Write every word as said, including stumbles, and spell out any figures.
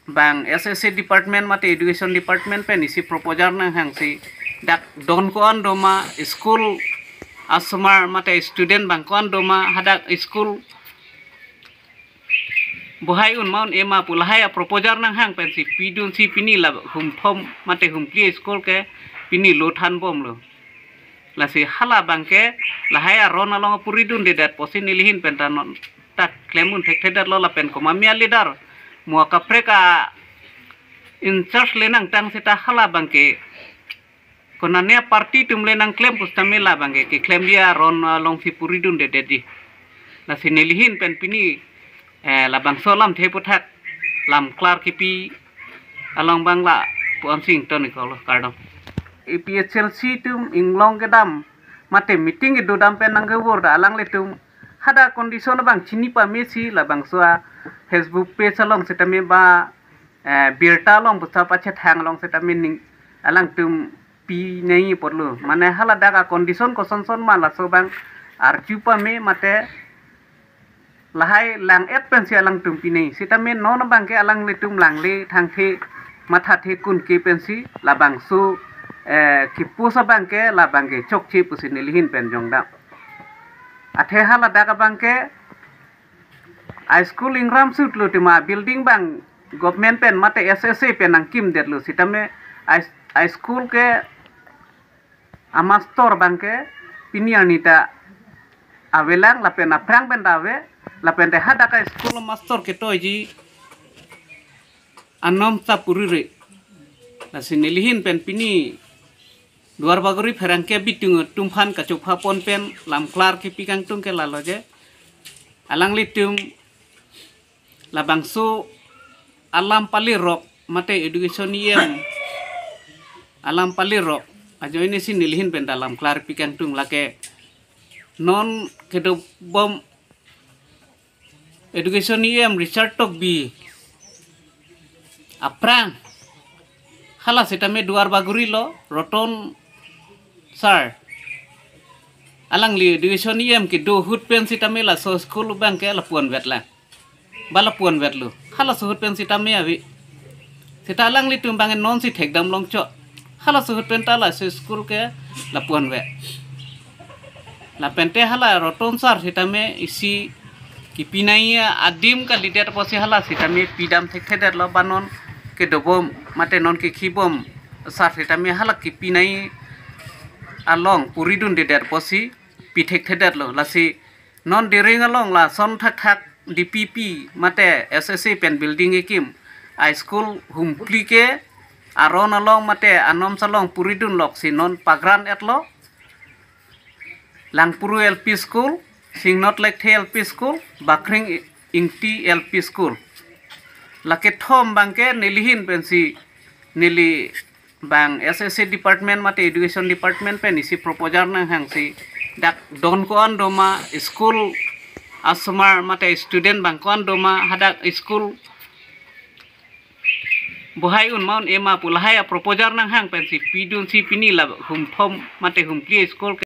bang S S A department mate education department pen isi proposal nanghangsi dak don ko-an doma, school asomar mate student bang ko-an doma, hadak school bohai un ma un-e ma pu lahai aproposal nanghang pensi pidunsi pini la humthom mate humphli school ke pini lo thanbomlo. Lasi hala bangke lahai aron along apuridundedet pusi nelihin pen ta non ta klem un thekthedetlo lapen komat a leader mo kaprek a in-charge le nangtang seta hala bangke konane party atum le nangklem pusitame la bangke keklem dia aron alongsi puridundedetji. Lasi nelihin pen pini eh, labangso alamthe aputhak lam klar kipi along bang lapu-ansi ington-iklo, kardom. A P H L C atum inglong kedam mate meeting kedodam pen nangkevor ta alanglitum hadak condition abang chini pamesi labangso a Facebook page along sitame ba eh, birta along busa pachethang along sitame ning alangtum pinai apotlo. Mane haladak a condition kosonson ma laso bang arju pame mate lahai lang-et pensi alangtum pinai. Sitame non bangke alanglitum langle thangthe mathathe kun ke pensi labangso eh, kipu sa bangke labangke chokche pusi nelihin pen jongdam. Athe haladak abangke a school ingram sutlo tema building bang government pen mate S S A pen nangkimdetlo sitame a, a school ke amastor bangke pini arni ta avelang lapen aphrang pen ta ave lapen te hadak a school amastor ketoiji anom ta purire. Lasi nelihin pen pini Duarbagori pherangke bitung atum aphan kachopha pon pen lam klar kipi kangtung ke lalo je. Alanglitum labangso alam palirok mate education E M alam palirok ajoine si nelihin pen ta lam klar kipi kangtung lake non kedobom education E M Richard Tokbi aphrang hala sitame Duarbagori lo Roton sir alangli education E M kedo ahut pen sitame laso school bangke lapu-anvetlang. Ba lapu-anvetlo. Halaso ahut pen sitame ave. Sita alanglitum bang non si thekdam longchot. Halaso ahut pen ta laso school ke lapu-anvet. Lapen te hala Roton sir sitame isi kipinai adim kalidet pusi hala sitame pidam thekthedetlo ba non kedobom mate non kekhibom sir sitame hala kipinai along puridundedet pusi pi thekthedetlo. Lasi non Dering along lason thakthak D P P mate S S A pen building kekim a school humphli ke aron along mate anom salong puridunlok si non pagran-etlo. Langpuru L P School, Singnot Lekthe L P School, Bakhring Ingti L P School. Lake thom bangke nelihin pensi neli bang S S A department mate education department pen isi proposal nanghangsi dak don ko-an doma, school asomar mate student bang ko-an doma, hadak school bohai un ma un-e ma pu lahai aproposal nanghang pensi pidunsi pini la humthom mate humphli school